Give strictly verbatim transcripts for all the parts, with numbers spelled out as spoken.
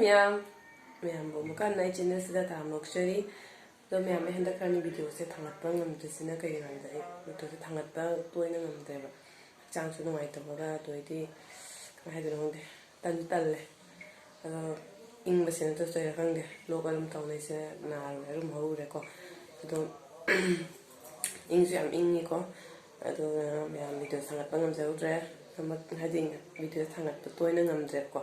ꯃꯌꯥꯝ, ꯃꯌꯥꯝꯕꯨ ꯑꯃꯨꯛꯀ ꯍꯟꯅ ꯑꯩ ꯆꯦꯅꯦꯜꯁꯤꯗ ꯇꯔꯥꯝꯅ ꯑꯣꯛꯆꯔꯤ꯫ ꯑꯗꯣ ꯃꯌꯥꯝ, ꯑꯩ ꯍꯟꯗꯛ ꯈꯔꯅꯤ ꯚꯤꯗꯤꯑꯣꯁꯦ ꯊꯥꯡꯒꯠꯄ ꯉꯝꯗ꯭ꯔꯤꯁꯤꯅ ꯀꯩꯒꯤꯅꯣ ꯍꯥꯏꯕꯗ, ꯑꯩ ꯚꯤꯗꯤꯑꯣꯁꯦ ꯊꯥꯡꯒꯠꯄ ꯇꯣꯏꯅ ꯉꯝꯗ꯭ꯔꯦꯕ꯫ ꯍꯛꯆꯥꯡꯁꯨ ꯅꯨꯡꯉꯥꯏꯇꯕꯒ, ꯑꯗꯨ ꯑꯩꯗꯤ ꯀꯃꯥꯏꯅ ꯍꯥꯏꯗꯣꯏꯅꯣ ꯈꯪꯗꯦ, ꯇꯟꯁꯨ ꯇꯜꯂꯦ꯫ ꯑꯗꯣ ꯏꯪꯕꯁꯤ ꯅꯠꯇ꯭ꯔꯁꯨ ꯀꯩꯔꯥ ꯈꯪꯗꯦ, ꯂꯣꯛ ꯑꯗꯨꯝ ꯇꯧꯅꯩꯁꯦ, ꯅꯥꯔꯨꯔꯦ, ꯑꯗꯨꯝ ꯍꯧꯔꯨꯔꯦꯀꯣ꯫ ꯑꯗꯣ ꯏꯪꯁꯨ ꯌꯥꯝ ꯏꯪꯉꯤꯀꯣ꯫ ꯑꯗꯨꯅ ꯃꯌꯥꯝ ꯚꯤꯗꯤꯑꯣ ꯊꯥꯡꯒꯠꯄ ꯉꯝꯖꯍꯧꯗ꯭ꯔꯦ꯫ ꯑꯃ-, ꯍꯥꯏꯗꯤ ꯚꯤꯗꯤꯑꯣ ꯊꯥꯡꯒꯠꯄ ꯇꯣꯏꯅ ꯉꯝꯗ꯭ꯔꯦꯕꯀꯣ꯫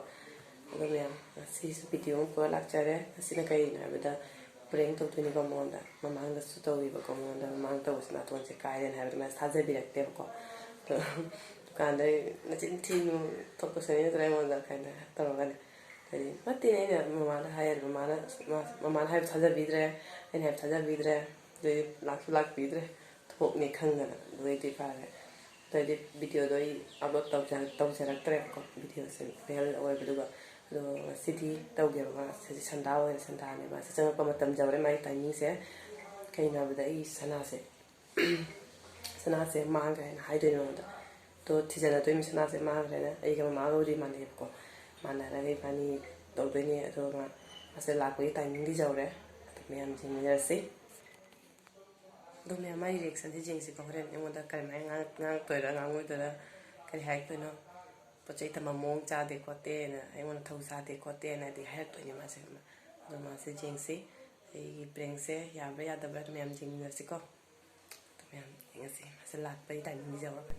ꯑꯗꯣ ꯃꯌꯥꯝ, ꯉꯁꯤꯁꯨ ꯚꯤꯗꯤꯑꯣ ꯑꯃ ꯄꯨꯔ ꯂꯥꯛꯆꯔꯦ꯫ ꯉꯁꯤꯅ ꯀꯩꯒꯤꯅꯣ ꯍꯥꯏꯕꯗ, ꯄ꯭ꯔꯦꯡ ꯇꯧꯗꯣꯏꯅꯤꯀꯣ ꯃꯉꯣꯟꯗ꯫ ꯃꯃꯥꯡꯗꯁꯨ ꯇꯧꯋꯤꯕꯀꯣ ꯃꯉꯣꯟꯗ, ꯃꯃꯥꯡ ꯇꯧꯕꯁꯦ ꯅꯥꯇꯣꯟꯁꯦ ꯀꯥꯏꯔꯦꯅ ꯍꯥꯏꯕꯗ ꯃꯥꯁꯦ ꯊꯥꯖꯕꯤꯔꯛꯇꯦꯕꯀꯣ꯫ ꯑꯗꯣ ꯗꯨꯀꯥꯟꯗꯩ "ꯅꯆꯤꯟ ꯊꯤꯅꯨ, ꯊꯣꯛꯄꯁꯨ ꯅꯠꯇ꯭ꯔꯥ ꯑꯩꯉꯣꯟꯗ" ꯀꯥꯏꯅ ꯇꯧꯔꯒꯅꯦ꯫ ꯍꯥꯏꯗꯤ ꯅꯠꯇꯦꯅꯦ, ꯑꯩꯅ ꯃꯃꯥꯗ ꯍꯥꯏꯌꯦ, ꯃꯃꯥꯅ, ꯃꯥ-, ꯃꯃꯥꯅ ꯍꯥꯏꯕ ꯊꯥꯖꯕꯤꯗ꯭ꯔꯦ, ꯑꯩꯅ ꯍꯥꯏꯕ ꯊꯥꯖꯕꯤꯗ꯭ꯔꯦ꯫ ꯑꯗꯩꯗꯤ ꯂꯥꯛꯁꯨ ꯂꯥꯛꯄꯤꯗ꯭ꯔꯦ, ꯊꯣꯛꯅꯤ ꯈꯪꯗꯅ꯫ ꯑꯗꯨꯗꯩꯗꯤ ꯐꯔꯦ꯫ ꯑꯗꯩꯗꯤ ꯚꯤꯗꯤꯑꯣꯗꯣ ꯑꯩ ꯑꯞꯂꯣꯗ ꯇꯧꯖ-, ꯇꯧꯖꯔꯛꯇ꯭ꯔꯦꯕꯀꯣ, ꯚꯤꯗꯤꯑꯣꯁꯦ ꯐꯦꯜ ꯑꯣꯏꯕꯗꯨꯒ꯫ ꯑꯗꯣ ꯉꯁꯤꯗꯤ ꯇꯧꯒꯦꯕ, ꯃꯥ ꯉꯁꯤꯗꯤ ꯁꯟꯗꯥ ꯑꯣꯏꯔꯦ, ꯁꯟꯗꯥꯅꯦ, ꯃꯥꯁꯦ ꯆꯪꯉꯛꯄ ꯃꯇꯝ ꯌꯧꯔꯦ, ꯃꯥꯒꯤ ꯇꯥꯏꯃꯤꯡꯁꯦ꯫ ꯀꯩꯅꯣ ꯍꯥꯏꯕꯗ ꯑꯩ ꯁꯅꯥꯁꯦ, ꯁꯅꯥꯁꯦ ꯃꯥꯡꯈ꯭ꯔꯦ ꯍꯥꯏꯅ ꯍꯥꯏꯗꯣꯏꯅꯦ ꯃꯉꯣꯟꯗ꯫ ꯑꯗꯣ ꯊꯤꯖꯤꯜꯂꯗꯣꯏꯅꯤ, ꯁꯅꯥꯁꯦ ꯃꯥꯡꯈ꯭ꯔꯦꯅ꯫ ꯑꯩꯒ ꯃꯃꯥꯒꯕꯨꯗꯤ ꯃꯥꯟꯅꯩꯌꯦꯕꯀꯣ, ꯃꯥꯟꯅꯔꯒ ꯏꯕꯥꯅꯤ ꯇꯧꯗꯣꯏꯅꯦ꯫ ꯑꯗꯣ ꯃꯥ, ꯃꯥꯁꯦ ꯂꯥꯛꯄꯒꯤ ꯇꯥꯏꯃꯤꯡꯗꯤ ꯌꯧꯔꯦ꯫ ꯑꯗꯣ ꯃꯌꯥꯝ ꯌꯦꯡꯃꯤꯟꯅꯔꯁꯤ꯫ ꯑꯗꯣ ꯃꯌꯥꯝ, ꯃꯥꯒꯤ ꯔꯤꯌꯦꯛꯁꯟꯁꯦ ꯌꯦꯡꯁꯤꯀꯣ꯫ ꯍꯣꯔꯦꯟ ꯑꯩꯉꯣꯟꯗ ꯀꯔꯝꯍꯥꯏꯅ ꯉꯥꯡ-, ꯉꯥꯡꯉꯛꯇꯣꯏꯔꯥ, ꯉꯥꯡꯉꯣꯏꯗꯣꯏꯔꯥ, ꯀꯔꯤ ꯍꯥꯏꯔꯛꯇꯣꯏꯅꯣ? ꯄꯣꯠ ꯆꯩ ꯊꯝꯕ ꯃꯑꯣꯡ ꯆꯥꯗꯦ ꯈꯣꯠꯇꯦꯅ, ꯑꯩꯉꯣꯟꯗ ꯊꯧ ꯁꯥꯗꯦ ꯈꯣꯠꯇꯦꯅꯗꯤ ꯍꯥꯏꯔꯛꯇꯣꯏꯅꯦ ꯃꯥꯁꯦ꯫ ꯑꯗꯣ ꯃꯥꯁꯦ ꯌꯦꯡꯁꯤ, ꯑꯩꯒꯤ ꯄ꯭ꯔꯦꯡꯁꯦ ꯌꯥꯕ꯭ꯔꯥ ꯌꯥꯗꯕ꯭ꯔꯥ, ꯑꯗꯨ ꯃꯌꯥꯝ ꯌꯦꯡꯃꯤꯟꯅꯁꯤꯀꯣ꯫ ꯑꯗꯨ ꯃꯌꯥꯝ ꯌꯦꯡꯉꯁꯤ, ꯃꯥꯁꯦ ꯂꯥꯛꯄꯒꯤ ꯇꯥꯏꯃꯤꯡꯗꯤ ꯌꯧꯔꯕꯅꯤ꯫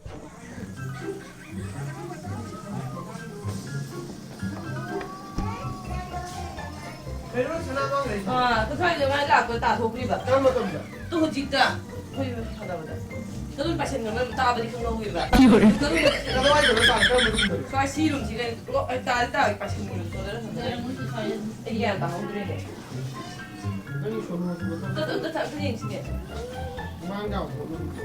ꯀꯩꯅꯣ ꯁꯅꯥ ꯃꯥꯡꯈ꯭ꯔꯤꯁꯦ? ꯑꯥ, ꯉꯁꯥꯏꯗꯣ ꯃꯥꯏ ꯂꯥꯛꯄ ꯇꯥꯊꯣꯛꯈ꯭ꯔꯤꯕ꯫ ꯀꯔꯝꯕ ꯃꯇꯝꯗ? ꯇꯨ ꯍꯧꯖꯤꯛꯇ꯫ ꯑꯩꯈꯣꯏ ꯁꯥꯟꯅꯕꯗ꯫ ꯑꯗꯨꯝ ꯄꯥꯏꯁꯟꯈ꯭ꯔꯕ ꯇꯥꯕꯗꯤ ꯈꯪꯍꯧꯋꯦꯕ꯫ ꯀꯗꯥꯏꯗꯅꯣ ꯇꯥ-, ꯀꯔꯝꯕ ꯔꯨꯝꯗꯅꯣ? ꯁ꯭ꯋꯥꯏ ꯁꯤ ꯔꯨꯝꯁꯤꯒ ꯂꯣꯏ ꯇꯥꯗꯤ ꯇꯥꯔꯦ, ꯄꯥꯏꯁꯟꯈ꯭ꯔꯕ ꯁꯣꯗꯔ ꯁꯣꯗꯔ꯫ ꯑꯩ ꯒ꯭ꯌꯥꯟ ꯇꯥꯍꯧꯗ꯭ꯔꯦꯅꯦ꯫ ꯅꯪꯒꯤ ꯁꯣꯅꯣ ꯁꯨꯕ ꯇꯧ-, ꯑꯝꯇ, ꯑꯝꯇ ꯊꯛ-, ꯑꯝꯇ ꯌꯦꯡꯁꯤꯅꯦ꯫ ꯃꯥꯡ ꯌꯥꯎꯕ ꯄꯣꯠꯂꯝꯗꯣ꯫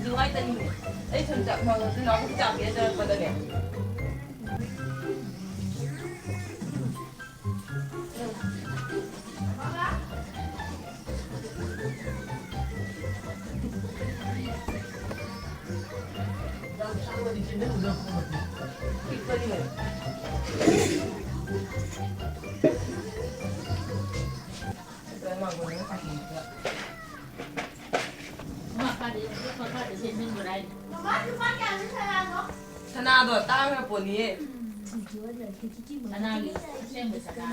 ꯅꯨꯡꯉꯥꯏꯇꯅꯤꯡꯉꯦ꯫ ꯑꯩ ꯁꯨꯝ ꯆꯥꯛ ꯐꯪꯉꯁꯨ ꯅꯍꯥꯟꯃꯨꯛ ꯆꯥꯛ ꯄꯤꯖꯔꯛꯄꯗꯅꯦ꯫ ꯁꯅꯥꯗꯣ ꯇꯥꯡꯈ꯭ꯔ ꯄꯣꯠꯅꯤꯌꯦ꯫ ꯁꯅꯥꯒꯤ ꯑꯁꯦꯡꯕ ꯁꯅꯥ꯫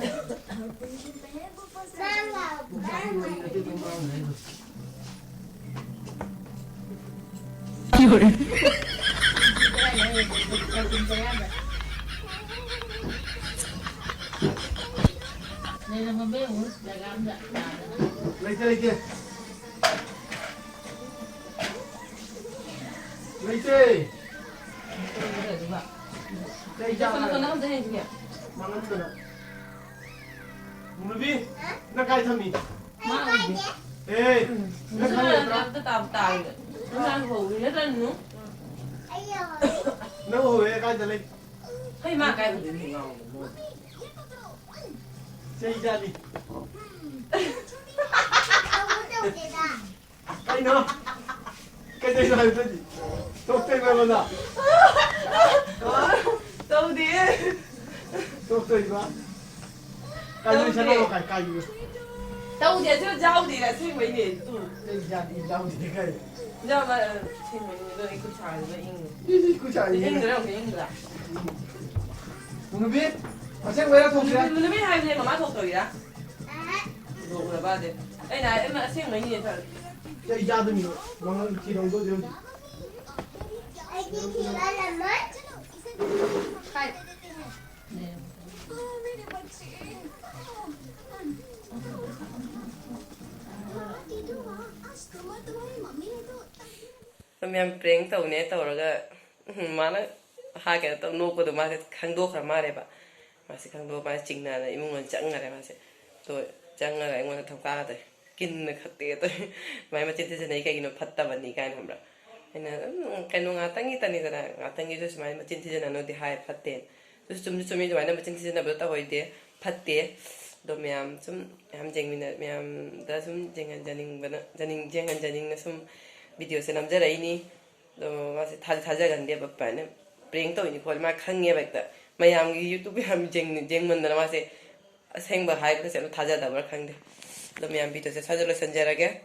ꯂꯩꯇꯦ, ꯂꯩꯇꯦ꯫ ꯂꯩꯇꯦ꯫ ꯀꯩ ꯆꯥꯕ? ꯃꯥꯡꯍꯟꯗꯅ꯫ ꯃꯨꯅꯨꯕꯤ, ꯅꯪ ꯀꯥꯏ ꯊꯝꯃꯤ? ꯃꯥ ꯎꯗꯦ꯫ ꯑꯦ, ꯅꯪ ꯈꯪꯗ꯭ꯔꯥ? ꯇꯥꯕ ꯇꯥꯔꯦ꯫ ꯅꯪ ꯍꯧꯔꯤ ꯅꯠꯇ꯭ꯔ ꯅꯨ? ꯅꯪ ꯍꯧꯔꯦ ꯀꯥꯏꯗ ꯂꯩ? ꯍꯩ, ꯃꯥ ꯀꯥꯏ ꯎꯗꯣꯏꯅꯣ? ꯉꯥꯎꯕ ꯃꯣꯏ꯫ ꯆꯩ ꯆꯥꯅꯤ꯫ ꯀꯩꯅꯣ? ꯀꯩꯗꯩꯅꯣ ꯍꯥꯏꯕꯗꯨꯗꯤ? ꯇꯣꯛꯇꯣꯏꯕ ꯑꯩꯉꯣꯟꯗ? ꯇꯧꯗꯤꯌꯦ꯫ ꯇꯣꯛꯇꯣꯏꯕ? ꯀꯥꯏꯗꯩ ꯇꯧꯗꯦ꯫ ꯁꯥꯟꯅꯕ ꯀꯥꯏ-, ꯀꯥꯏꯗꯩꯅꯣ? ꯇꯧꯗꯦ, ꯑꯗꯨ ꯌꯥꯎꯗꯦ, ꯑꯁꯦꯡꯕꯩꯅꯦ꯫ ꯎꯝ꯫ ꯑꯩ ꯌꯥꯗꯦ, ꯌꯥꯎꯗꯦ ꯀꯥꯏ꯫ ꯌꯥꯎꯕ, ꯑꯁꯦꯡꯕꯩꯅꯦ, ꯑꯗꯣ ꯑꯩ ꯈꯨꯠ ꯁꯥꯁꯤꯗ ꯏꯪꯉꯦ꯫ ꯏꯁ, ꯈꯨꯠ ꯁꯥꯁꯤꯗ ꯏꯪꯉꯦ꯫ ꯏꯪꯗ꯭ꯔꯥ ꯌꯦꯡꯉꯨ, ꯏꯪꯗ꯭ꯔꯥ? ꯃꯨꯅꯨꯕꯤ, ꯑꯁꯦꯡꯕꯩꯔꯥ ꯊꯣꯛꯁꯤꯔꯥ? ꯅꯨꯃꯤꯠ ꯍꯥꯏꯕꯅꯦ, ꯃꯃꯥ ꯊꯣꯛꯇꯣꯏꯔꯥ? ꯎꯔꯕ ꯑꯗꯨ? ꯑꯩꯅ ꯍꯥꯏ, "ꯑꯩꯃ ꯑꯁꯦꯡꯕꯩꯅꯦ ꯊꯥꯔꯛꯀꯦ꯫" ꯀꯩ ꯆꯥꯗꯣꯏꯅꯣ? ꯃꯉꯣꯟꯗ ꯊꯤꯔꯝꯗꯣꯏꯁꯦ ꯍꯧꯖꯤꯛ꯫ ꯃꯌꯥꯝ prank ꯇꯧꯅꯦ ꯇꯧꯔꯒ, ꯎꯝ, ꯃꯥꯅ ꯍꯥ ꯀꯩꯅꯣ ꯇꯧ ꯅꯣꯛꯄꯗꯣ ꯃꯥꯁꯦ ꯈꯪꯗꯣꯛꯈ꯭ꯔ ꯃꯥꯜꯂꯦꯕ꯫ ꯃꯥꯁꯦ ꯈꯪꯗꯣꯛꯑ ꯃꯥꯁꯦ ꯆꯤꯡꯅꯅ ꯏꯃꯨꯡ ꯑꯣꯏꯅ ꯆꯪꯈꯔꯦ ꯃꯥꯁꯦ꯫ ꯑꯗꯣ ꯆꯪꯉꯒ ꯑꯩꯉꯣꯟꯗ ꯊꯣꯡꯀꯥꯒ ꯇꯧꯏ꯫ ꯀꯤꯟꯅ ꯈꯠꯇꯦ ꯇꯧꯏ꯫ ꯃꯥꯏ ꯃꯆꯤꯟ ꯊꯤꯖꯤꯟꯅꯩ ꯀꯩꯒꯤꯅꯣ ꯐꯠꯇꯕꯅꯤ ꯀꯥꯏꯅ ꯈꯪꯕ꯭ꯔꯥ? ꯑꯩꯅ ꯑꯗꯨꯝ ꯀꯩꯅꯣ ꯉꯥꯛꯇꯪꯒꯤꯇꯅꯤꯗꯅ, ꯉꯥꯛꯇꯪꯒꯤꯁꯨ ꯁꯨꯃꯥꯏꯅ ꯃꯆꯤꯟ ꯊꯤꯖꯤꯟꯅꯅꯨꯗꯤ ꯍꯥꯏ ꯐꯠꯇꯦ꯫ ꯑꯗꯨꯁꯨ ꯆꯨꯝꯁꯨ ꯆꯨꯝꯃꯤ ꯑꯗꯨꯃꯥꯏꯅ ꯃꯆꯤꯟ ꯊꯤꯖꯤꯟꯅꯕꯗꯣ ꯇꯧꯍꯣꯏꯗꯦ, ꯐꯠꯇꯦ꯫ ꯑꯗꯣ ꯃꯌꯥꯝ ꯁꯨꯝ ꯃꯌꯥꯝ ꯌꯦꯡꯃꯤꯟꯅ-, ꯃꯌꯥꯝꯗ ꯁꯨꯝ ꯌꯦꯡꯍꯟꯖꯅꯤꯡꯕꯅ, ꯖꯅꯤꯡ-, ꯌꯦꯡꯍꯟꯖꯅꯤꯡꯅ ꯁꯨꯝ videoꯁꯦ ꯅꯝꯖꯔꯛꯏꯅꯤ꯫ ꯑꯗꯣ ꯃꯥꯁꯦ ꯊꯥꯗꯤ ꯊꯥꯖꯒꯟꯗꯦꯕ, ꯄ꯭ꯔꯦꯡ ꯇꯧꯔꯤꯅꯤ ꯈꯣꯠꯂꯤ ꯃꯥ ꯈꯪꯉꯦꯕ ꯍꯦꯛꯇ꯫ ꯃꯌꯥꯝꯒꯤ YouTube ꯌꯥꯝ ꯌꯦꯡ- ꯌꯦꯡꯃꯟꯗꯅ ꯃꯥꯁꯦ ꯑꯁꯦꯡꯕ ꯍꯥꯏꯕꯁꯦ ꯑꯗꯨꯝ ꯊꯥꯖꯗꯕ꯭ꯔꯥ ꯈꯪꯗꯦ꯫ ꯑꯗꯣ ꯃꯌꯥꯝ videoꯁꯦ ꯁ꯭ꯋꯥꯏꯗ ꯂꯣꯏꯁꯤꯟꯖꯔꯒꯦ꯫